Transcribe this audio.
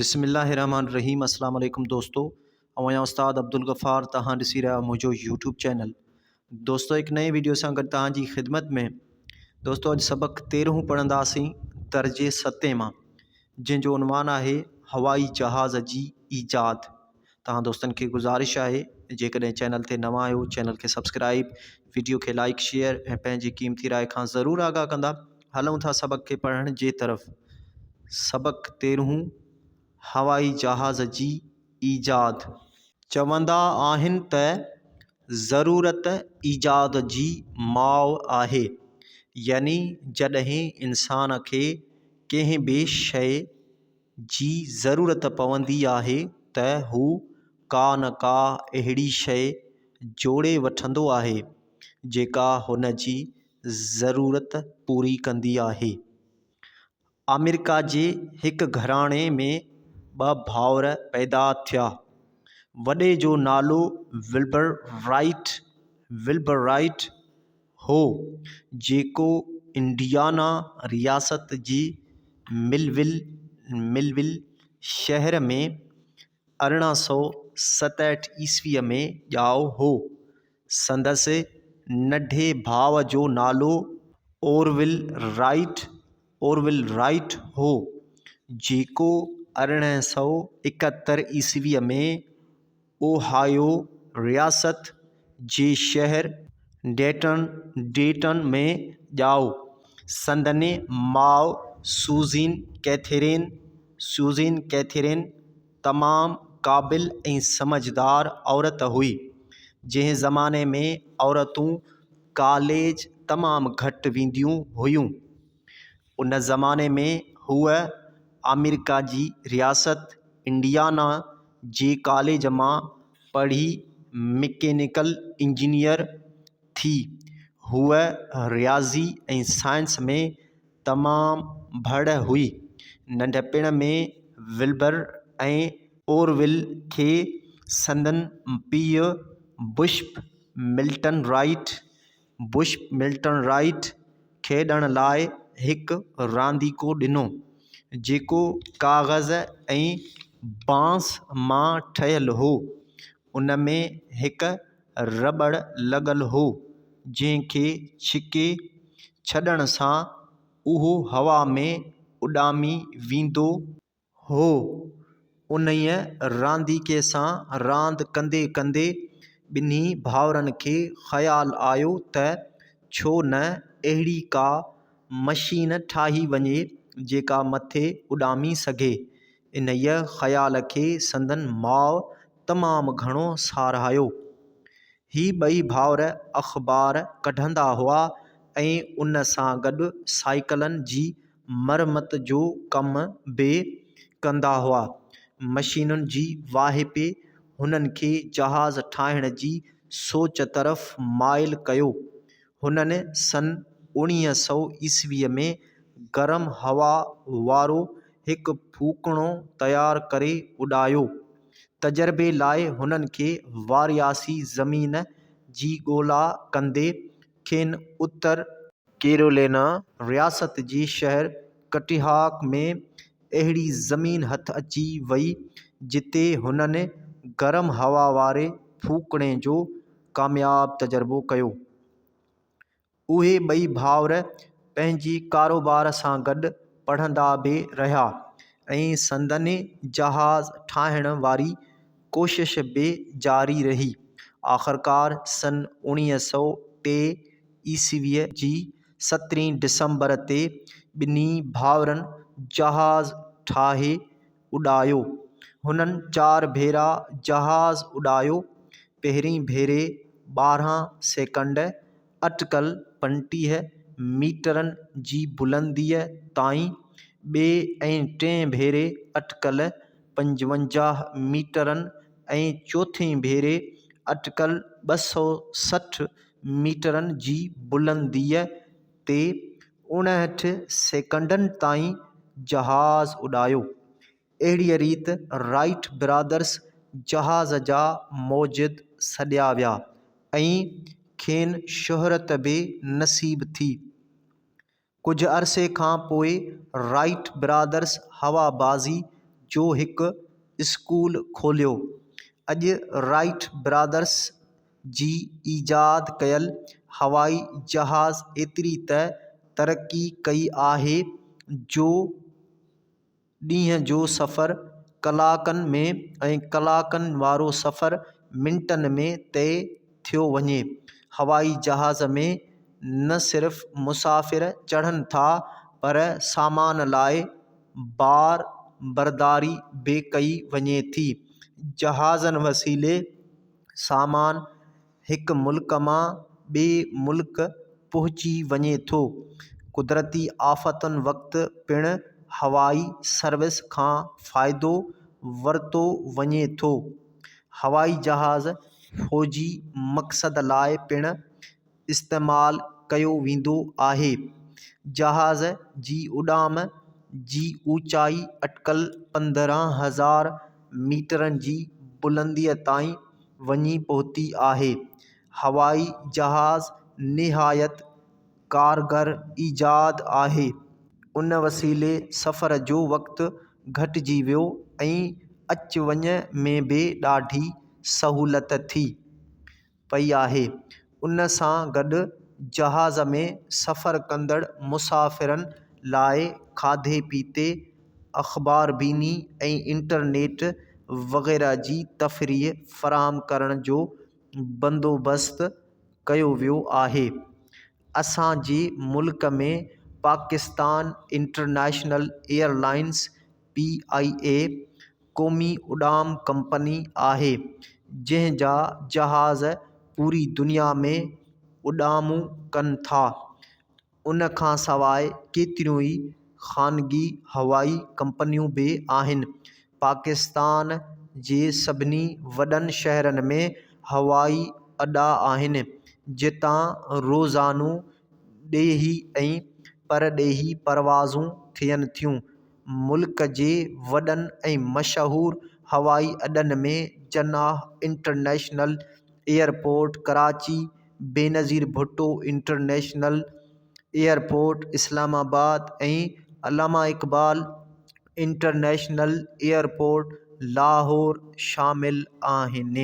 بسم الله الرحمن الرحيم اسلام عليڪم دوستو آئون آهيان استاد عبدالغفار توهان ڏسي رهيا آهيو منهنجو يوٽيوب چينل دوستو هڪ نئين ويڊيو سان گڏ توهان جي خدمت ۾ دوستو اڄ سبق تيرهون پڙهنداسين درجي ستين مان جنهن جو عنوان آهي هوائي جهاز جي ايجاد توهان دوستن کي گذارش آهي جيڪڏهن چينل تي نوان آهيو چينل کي سبسڪرائب ويڊيو کي لائڪ شيئر ۽ پنهنجي قيمتي راء کان ضرور آگاهه ڪندا هلون ٿا سبق کي پڙهڻ جي طرف. سبق تيرهون، هوائي جهاز جي ايجاد. چوندا آهن ته ضرورت ايجاد جي ماء آهي، يعني جڏهن انسان کي ڪنهن به شيء جي ضرورت پوندي آهي ته هو ڪا نه ڪا اهڙي شيء جوڙي وٺندو آهي، جيڪا هن جي ضرورت پوري ڪندي آهي. آمريڪا جي هڪ گهراڻي ۾ ٻه ڀائر پيدا ٿيا. وڏي جو نالو ولبر رائٽ، Wilbur Wright، هو، جيڪو انڊيانا رياست جي ملول، Millville، شهر ۾ 1867 عيسويء ۾ ڄائو هو. سندس ننڍي ڀاء جو نالو اورول رائٽ، Orville Wright، هو، جيڪو 1871 عيسويء ۾ اوهايو رياست جي شهر ڊيٽن، Dayton، ۾ ڄائو. سندن ماء سوزين ڪيٿرين، Susan Catherine، تمام قابل ۽ سمجهدار عورت هئي. جنهن زماني ۾ عورتون ڪاليج تمام گهٽ وينديون هيون. ان زماني ۾ هوء آمريڪا جي رياست انڊيانا جي ڪاليج مان پڙهي مڪينيڪل انجنيئر ٿي. هوء رياضي ۽ سائنس ۾ تمام ڀڙ هئي. ننڍپڻ ۾ ولبر ۽ اورول کي سندن پيء bishop Milton Wright Bishop Milton Wright کيڏڻ لاء هڪ رانديڪو ڏنو، جيڪو ڪاغذ ۽ بانس مان ٺهيل هو. ان ۾ هڪ رٻڙ لڳل هو، جنهن کي ڇڪي ڇڏڻ سان اهو هوا ۾ اڏامي ويندو هو. انهيء رانديڪي سان راند ڪندي ڪندي ٻنهي ڀائرن کي خيال آيو ته ڇو نه اهڙي ڪا مشين ٺاهي وڃي جيڪا مٿي اڏامي سگهي. انهيء خيال کي سندن ماء تمام گهڻو ساراهيو. هي ٻئي ڀائر اخبار ڪڍندا هئا ۽ ان سان گڏ سائيڪلن جي مرمت جو ڪم به ڪندا هئا. مشينن جي واهپي هنن کي جهاز ٺاهڻ جي سوچ طرف مائل ڪيو. هنن سن 1900 عيسويء ۾ گرم هوا وارو هڪ ڦوڪڻو تيار ڪري اڏايو. تجربي لاء هنن کي وارياسي زمين جي ڳولا ڪندي کين اتر ڪيرولينا رياست جي شهر ڪٽيهاڪ ۾ اهڙي زمين هٿ اچي وئي جتي هنن گرم هوا واري ڦوڪڻي جو ڪامياب تجربو ڪيو. اهي ٻئي ڀائر پنهنجي ڪاروبار سان گڏ پڙهندا به رهيا ۽ سندن جهاز ٺاهڻ واري ڪوشش به جاري رهي. آخرڪار سن 1903 عيسويء جي سترهين ڊسمبر تي ٻنهي ڀائرن جهاز ٺاهي اڏايو. هنن چار ڀيرا جهاز اڏايو. پهرين ڀيري 12 سيڪنڊ اٽڪل 35 ميٽرن جي بلنديء تائين، ٻئي ۽ ٽئين ڀيري اٽڪل 55 ميٽرن ۽ چوٿين ڀيري اٽڪل 260 ميٽرن جي بلنديء تي 59 سيڪنڊن تائين جهاز اڏايو. اهڙيء ريت رائٽ برادرز جهاز جا موجد سڏيا ويا ۽ کين شهرت به نصيب ٿي. ڪجهه عرصي کان پوء رائٽ برادرز هوابازي جو هڪ اسڪول کوليو. اڄ رائٽ برادرس جي ايجاد ڪيل هوائي جهاز ايتري ته ترقي ڪئي آهي جو ڏينهن جو سفر ڪلاڪن ۾ ۽ ڪلاڪن وارو سفر منٽن ۾ طئي ٿيو وڃي. هوائي جهاز ۾ نه صرف مسافر چڙهن ٿا پر سامان لاء بار برداري به ڪئي وڃي ٿي. جهازن وسيلي سامان هڪ ملڪ مان ٻئي ملڪ پهچي وڃي ٿو. قدرتي آفتن وقت پڻ هوائي سروس کان فائدو ورتو وڃي ٿو. هوائي جهاز فوجي مقصد لاء پڻ استعمال ڪيو ويندو آهي. جهاز جي اڏام جي اوچائي اٽڪل 15,000 ميٽرن جي بلنديء تائين وڃي پهتي آهي. هوائي جهاز نهايت ڪارگر ايجاد آهي. ان وسيلي سفر جو وقت گهٽجي ويو ۽ اچ وڃ ۾ به ڏاڍي سهولت ٿي. پئي آهي. ان سان گڏ جهاز ۾ سفر ڪندڙ مسافرن لاء کاڌي پيتي، اخبار بيني ۽ انٽرنيٽ وغيره جي تفريح فراهم ڪرڻ جو بندوبست ڪيو ويو آهي. اسان جي ملڪ ۾ Pakistan international airlines, P I A, قومي اڏام ڪمپني آهي، جنهن جا جهاز پوري دنيا ۾ اڏامون ڪن ٿا. ان کان سواء ڪيتريون ئي خانگي هوائي ڪمپنيون به آهن. پاڪستان جي سڀني وڏن شهرن ۾ هوائي اڏا آهن، جتان روزانو ڏيهي ۽ پرڏيهي پروازون ٿين ٿيون. ملڪ جي وڏن ۽ مشهور هوائي اڏن ۾ Jinnah international airport Karachi, Benazir Bhutto international airport Islamabad ۽ Allama Iqbal international airport Lahore شامل آهن.